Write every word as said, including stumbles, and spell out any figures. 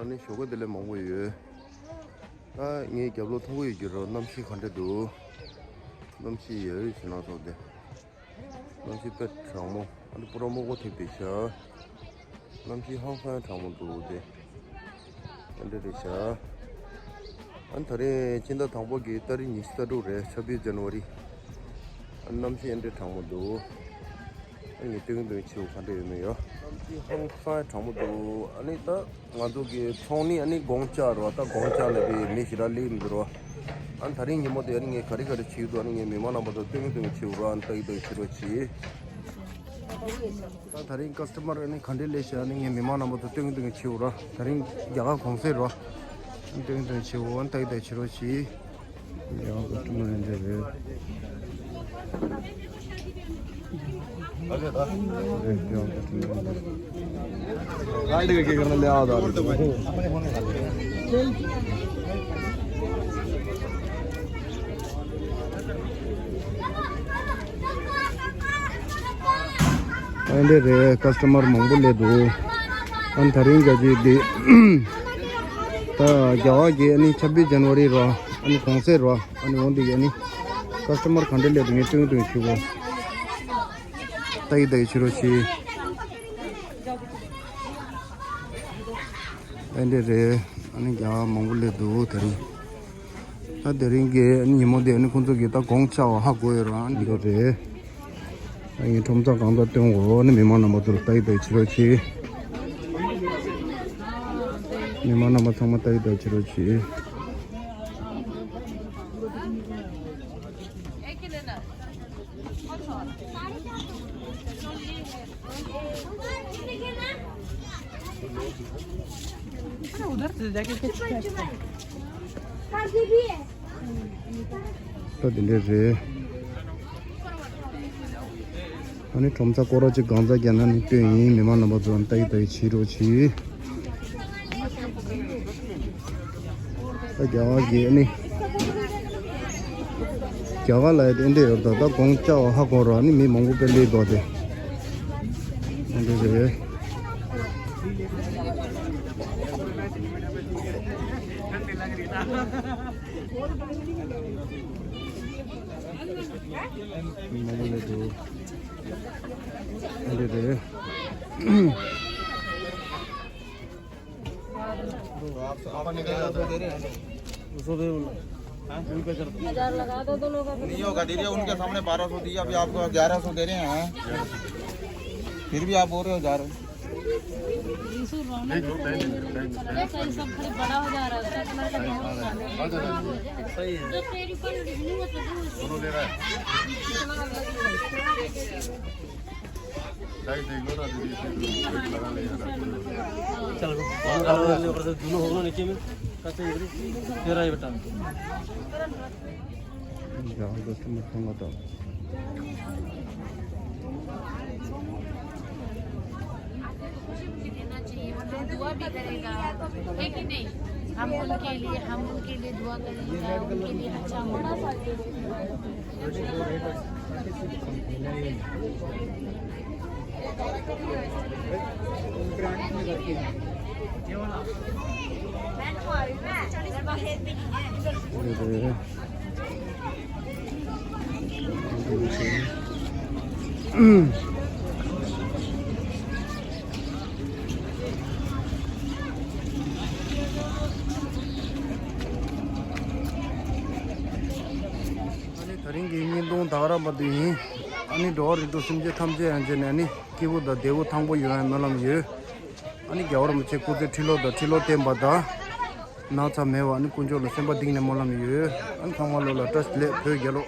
ཨ་ནི་ཞོགས་ཀ་དེ་ལས་མང་པོ་ཡོད། ད་ངའི་རྒྱབ་ལོགས་མཐོང་གི་ཡོད་ཀྱི་རོ། གནམ་གཤིས་ག་འདྲ་འདུག་གནམ་གཤིས་ཡོད་ཞེ་ན་སོང་སྟེ། གནམ་གཤིས་དཔེ་གྲང་མོ། ཨ་ནི་པུ་ར་མོག་པོ་ཐེབས་བསྡད་ཤག་གནམ་གཤིས་ཧང་སང་གྲང་མོ་འདུག་སྟེ། ཨ་འདྲ་རེད་ཤག་ཨ་ནི་ད་རེས་ཕྱི་ཟླ་དང་པོ་གི་ཏ་རིག་ཉི་ཤུ་རྩ་དྲུག་རེད། ཆབ་བི་ཇན་ཝ་རི། ཨ་ནི་གནམ་གཤིས་ཨ་འདྲ་གྲང་མོ་འདུག་ཨ་ནི་ངས་སྟོན་གི་འདུག་བྱེའུ་ག་འདྲ་ཡོད་མེད་ཡོ། གནམ་གཤིས་ཧང་སང་གྲང་མོ་འདུག་ཨ་ནི་ད་ང་ཚོ་གི་ཚོང་ནི་ཨ་ནི་དགོང་ལྕགས་རོ། ད་དགོང་ལྕགས་ལ་བི་མི་ཞེ་དྲག་སླེབས་མི་འདུག་རོ། ཨ་ནི་ད་རིང་ཉིན་མོ་དེ་ཨ་ནི་ངས་ག་རེ་ག་རེ་བྱེད་ཀྱི་འདུག་ཨ་ནི་ངས་མི་མང་རྣམ་པ་ཚོ་སྟོན་གི་འདུག་བྱེའུ་རོ། ཨ་ནི་ལྟ་གི་ལྟ་གི་བྱེད་རོགས་གྱིས། ད་ད་རིང་ཀ་སི་ཊ་མར་ཨ་ནི་ག་འདྲས་སླེབས་ཤག་ཨ་ནི་ངས་མི་མང་རྣམ་པ་ཚོ་སྟོན་གི་འདུག་བྱེའུ་རོ། ད་རིང་རྒྱ་གར་གུང་སེང་རོ། ཨ་ནི་སྟོན་གི་འདུག་བྱེའུ། ཨ་ནི་ལྟ་གི་ལྟ་གི་བྱེད་རོགས་གྱིས། ཡང་ཀ་སི་ཊ་མར་ཨ་འདྲ་རེད། गाड़ी का क्या करना ले आ रहा है। ཨ་འདྲ་རེད། ཀ་སི་ཊ་མར་མང་པོ་སླེབས་འདུག་ཨ་ནི་ད་རིང་ག་ཅིག་འདི་ད་རྒྱ་གར་གྱི་ཨ་ནི་ཆབ་བི་ཇན་ཝ་རི་རོ། ཨ་ནི་གུང་སེང་རོ། ཨ་ནི་འོང་འདི་གི་ཨ་ནི་ཀ་སི་ཊ་མར་ག་འདྲ་སླེབས་འདུག་ངས་སྟོན་སྟོན་ཞུ་གོ། ལྟ་ཡི་ལྟ་ཡི་བྱེད་རོགས་གྱིས། ཨ་འདྲ་རེད། ཨ་ནི་རྒྱ་གར་མང་པོ་སླེབས་འདུག་དེ་རིང་། ད་དེ་རིང་གི་ཨ་ནི་ཉིན་མོ་དེ་ཨ་ནི་ཁོང་ཚོ་གིས་ད་དགོང་ལྕགས་པ་ཧ་གོ་ཡོད་ར། ཨ་འདྲ་རེད། ཨ་ངས་ཁྲོམ་ཚ་གང་ལྟར་སྟོན་གོ། ཨ་ནི་མི་མང་རྣམ་པ་ཚོར་ལྟ་ཡི་ལྟ་ཡི་བྱེད་རོགས་གྱིས། མི་མང་རྣམ་པ་ཚང་མ་ལྟ་ཡི་ལྟ་ཡི་བྱེད་རོགས་གྱིས། अरे, उधर से जाके कुछ ད་དེ་འདྲ་རེད། ཨ་ནི་ཁྲོམ་ཚ་སྐོར་ར་ཅིག་གང་ཚ་རྒྱག་ན་ནི་སྟོན་ཡིན། མི་མང་རྣམ་པ་ཚོ་ལྟ་ཡི་ལྟ་ཡི་བྱེད་རོགས་གྱིས། ད་རྒྱ་གར་གྱི་ཨ་ནི་རྒྱ་གར་ལ་ཡ་དེ་འདྲ་ཡོད་ད། ད་དགོང་ལྕགས་པ་ཧ་གོ་ར། ཨ་ནི་མི་མང་པོ་དཔེ་སླེབས་འདུག་སྟེ། ཨ་འདྲ་རེད། མང་པོ་སླེབས་འདུག་ཨ་འདྲ་རེད། तो आप, आप निकल जाते हो। दो सौ दे बोलो। हाँ? उनका कर दो। हजार लगा दो दोनों का। नहीं होगा दीदी, उनके सामने बारह सौ दिए, अभी आपको ग्यारह सौ दे रहे हैं। फिर भी आप बोल रहे हो हजार। अरे सही, सब खरीद बड़ा हो जा रहा है, उसका कलर का बहुत सारा है। सही है। दोनों ले रहा है। चलो, दोनों होगा नीचे में। तेरा ही बेटा। जाओ, दोस्तों, मत खाऊंगा तो। आपको खुशी खुशी देना चाहिए, वो दुआ भी करेगा, है कि नहीं? हम उनके लिए, हम उनके लिए दुआ करेगा, उनके लिए अच्छा होगा। ཨ་ནི་དེ་རིང་གི་བརྙན་ཐུང་ད་ག་རང་བར་དུ་ཡིན། ཨ་ནི་འགྲོ་བ་རིགས་དྲུག་སེམས་ཅན་ཐམས་ཅད་ཡང་བྱས་ནས་ཨ་ནི་སྐྱིད་པོ་དང་བདེ་པོ་ཐང་པོ་ཡོང་བའི་སྨོན་ལམ་ཡོད། ཨ་ནི་རྒྱལ་བ་རིན་པོ་ཆེ་སྐུ་ཚེ་ཁྲི་ལོ་དང་ཁྲི་ལོ་བརྟན་པ་དང་། ན་ཚ་མེད་པ། ཨ་ནི་དཀོན་མཆོག་ལ་སེམས་པ་གཏིང་ནས་སྨོན་ལམ་ཡོད། ཨ་ནི་ཚང་མ་ལོ་ལ་བཀྲ་ཤིས་བདེ་ལེགས། བོད་རྒྱལ་ལོ།